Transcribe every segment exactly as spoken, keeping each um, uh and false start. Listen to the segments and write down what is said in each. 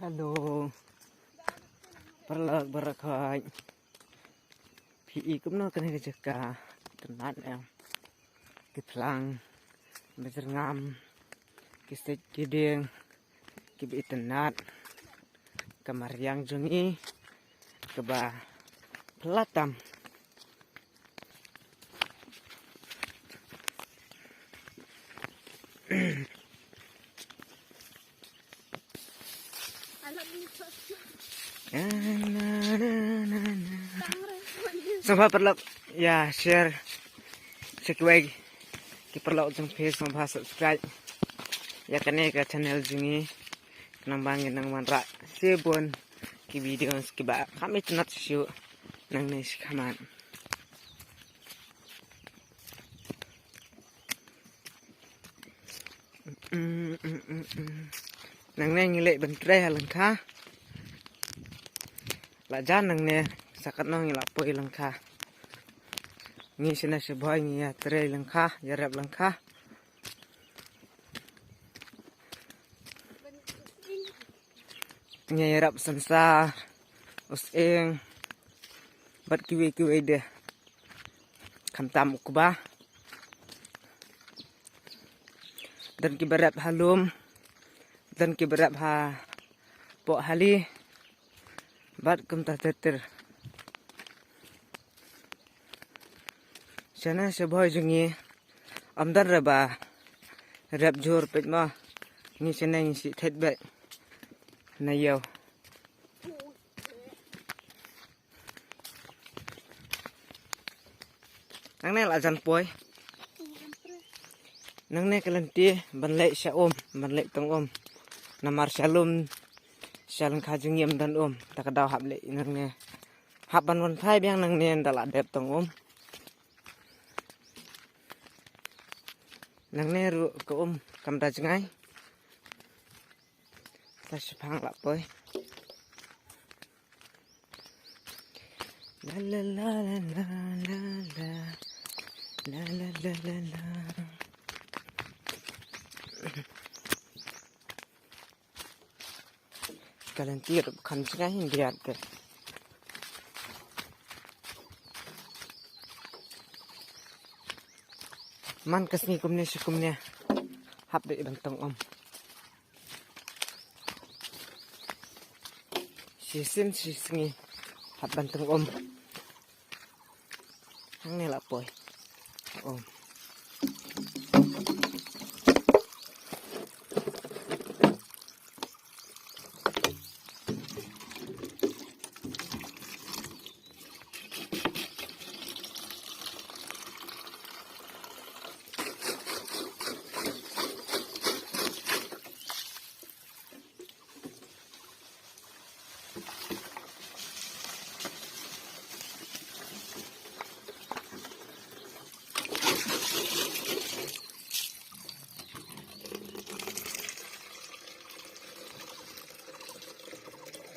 Hello. Paralok baroh khoit. Phi i kumno kane ka jaka? Itynnad em. Ki phlang, ba jyrngam, ki siej ki dieng, kiba itynnad. Ka mariang jong ngi kaba phylla tam. Sngewbha paralok ïa share sha kiwei ki paralok jong phi, sngewbha subscribe ïa kane ka channel jong ngi. Khnang ba ngin nang wanrah shibun ki videos kiba kham itynnad shuh nangne shakhmat. Nangne ngi leit ban trei ha lyngkha. La jan nangne, sa katno ngi la poi lyngkha. Ngi shane sha Bhoi ngi ïa trei lyngkha, ïa rep lyngkha. Ngi ïa rep synsa, u sying bad kiwei kiwei de. Khamtam u kba. Don kiba rep ha lum, don kiba rep hapoh hali. Bad kumta ter ter. Shane sha Bhoi jong ngi ym don re ba rep jhur peit mo. Ngi shane ngi shu thied beit na ïew. Nangne la jan poi. Nangne ka lynti ban leit sha um, ban leit tong um. Namar sha lum, sha lyngkha jong ngi ym don um. Ta ka daw hap leit nangne. Hap ban wan phai biang nangne ynda la dep tong um. Nangne ruh ka um kam da jngai. Sa shiphang la poi. La la la la la la la. La la la la la. Ka lynti ruh kham jngai hi, ym biat te. Man ka sngi kumne shi kumne hap dei ban tong um. Shisien shisngi hap ban tong um. Hangne la poi. Um.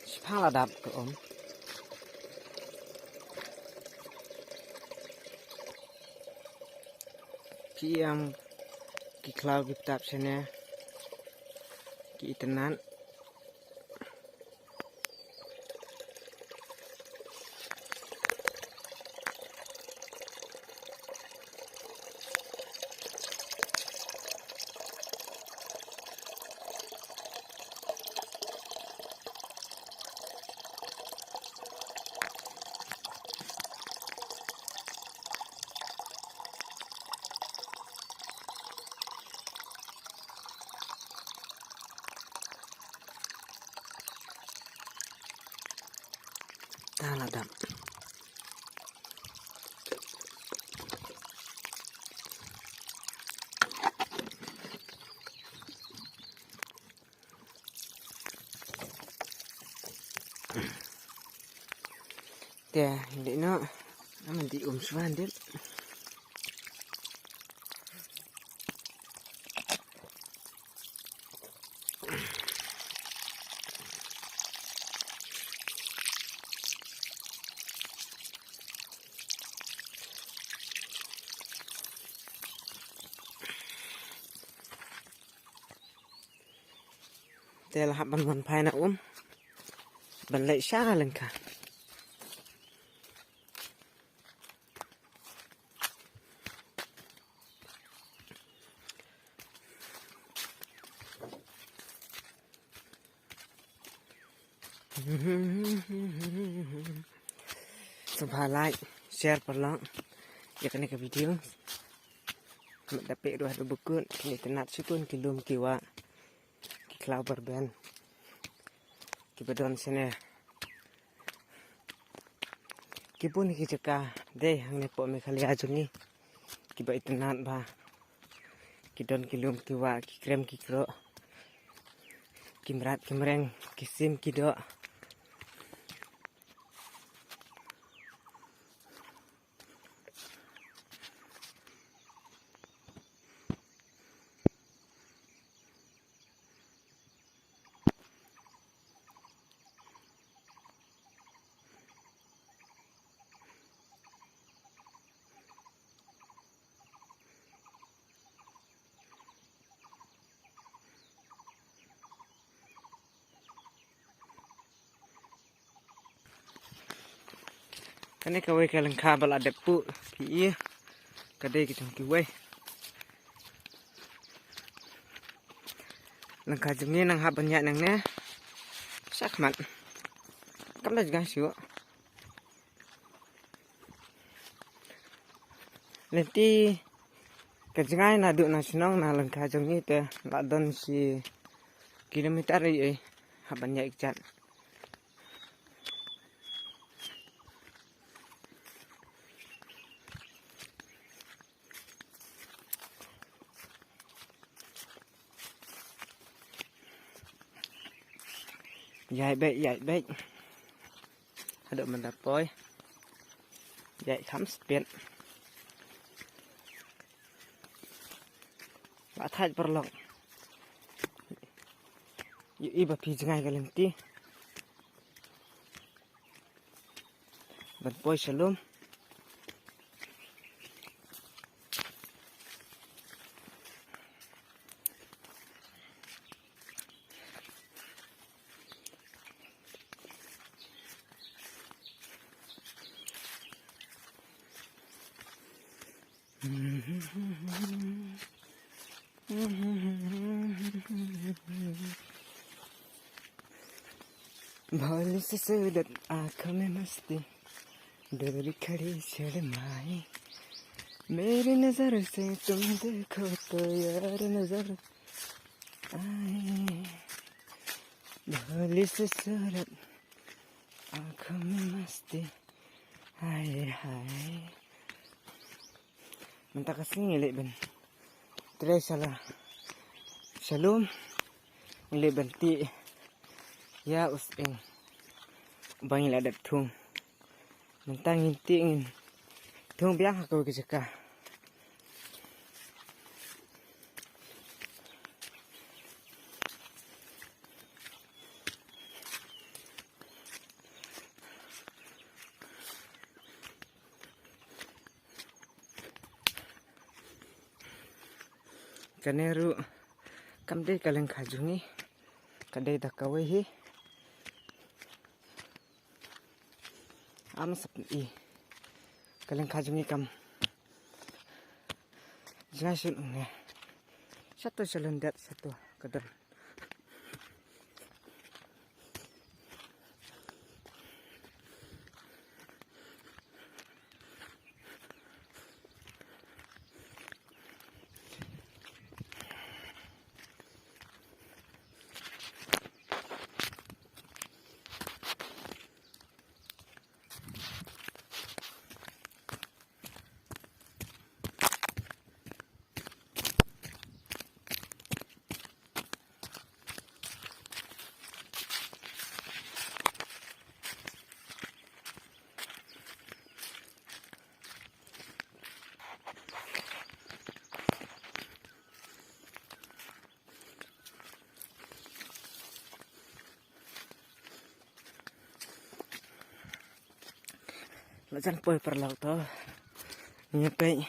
Shiphang la dap ka um. Ki ïam ki khlaw ki ptap shane ki itynnad. Ta la dap. Te, dei no, aman di um shuwa dei. Te la hap ban wan phai na um. ban leit sha lyngkha. Sngewbha like, share paralok ïa kane ka video. Mut da peit ruh haduh ba kut, kine ki nat shibun ki lum ki wah, ki khlaw barben kiba don shane. Ki bun ki jaka dei hangne hapoh Meghalaya jong ngi kiba itynnat bha. Ki don ki lum ki wah, ki krem ki kroh, ki mrad ki mreng, ki sim ki doh. Kane kawei ka lyngkha ba la dep puh phi ïa ka dei ka jong kiwei. Lyngkha jong ngi nang hap ban ïaid nangne shakhmat. Kam da jngai shuh. Lynti ka jngai naduh na shnong na lyngkha jong ngi te la don shi kilometer ei ei hap ban ïaid kjat. Ïaid beit, ïaid beit. Haduh mynta poi. Ïaid kham spit. Ba thait paralok. Ïohi ba phi jngai ka lynti. Ban poi sha lum. भोली से सूरत आंखों में मस्ती, दूर खड़ी शर्माए, मेरी नजर से तुम देखो तो यार नजर आए, भोली से सूरत आंखों में मस्ती, हाय हाय। Mynta ka sngi ngi leit ban trei sha la sha lum, ngi leit ban tih ïa u sying ba ngi la dep thung. Mynta ngin tih, ngin thung biang ha kawei ka jaka. Kane ruh kam dei ka lyngkha jong ngi, ka dei da kawei hi. Am sap i ka lyngkha jong ngi kam jngai shuh ne. Shato shalyndet shato ka don. La jan poi paralok to. Ngi peit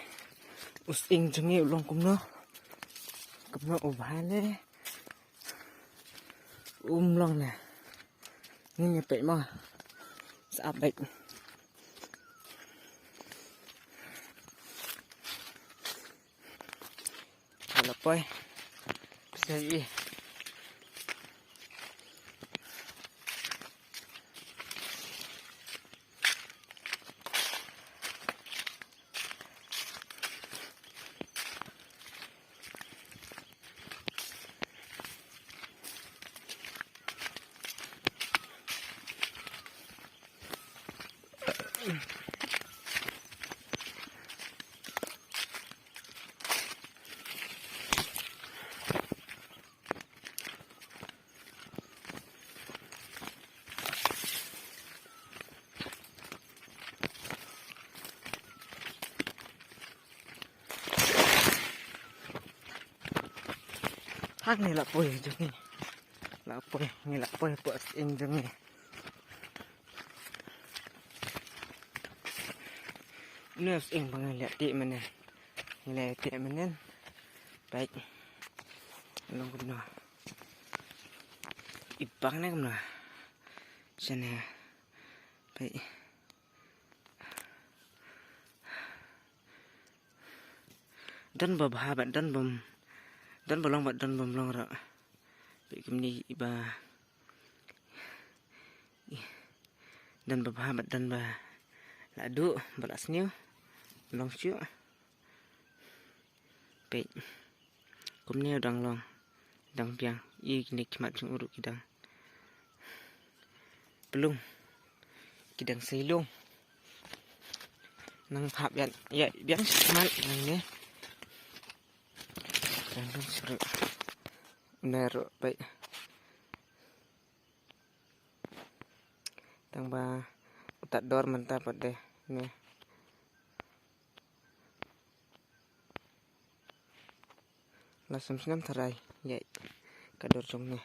u sying jong ngi u long kumno. Kumno u bha ne. Um long ne. Ngin ïa peit mo. Sa ap beit. Hala poi. Pisa i. Hangne la poi jong ngi. La poi, ngi la poi hapoh sying jong ngi. Une u sying ba ngi la tih mynne. Ngi la tih mynne. Peit. Long kumno. I bang ne kumno. Shane. Peit. Don ba bha bad don bym, don ba long bad don bym long ruh. Peit kumne ba, don ba bha bad don ba la duh ba la sniew. Long shuh. Peit. Kumne u dang long. Dang biang. I kine ki mat jong u ruh ki dang plung. Ki dang sei lung. Nang phah biang, ïa biang shi khmat nangne. Dang long shi ruh. Ne ruh peit. Tang ba u tad dor mynta pat de ne. La snem snem tharai ïa ka dor jong ne.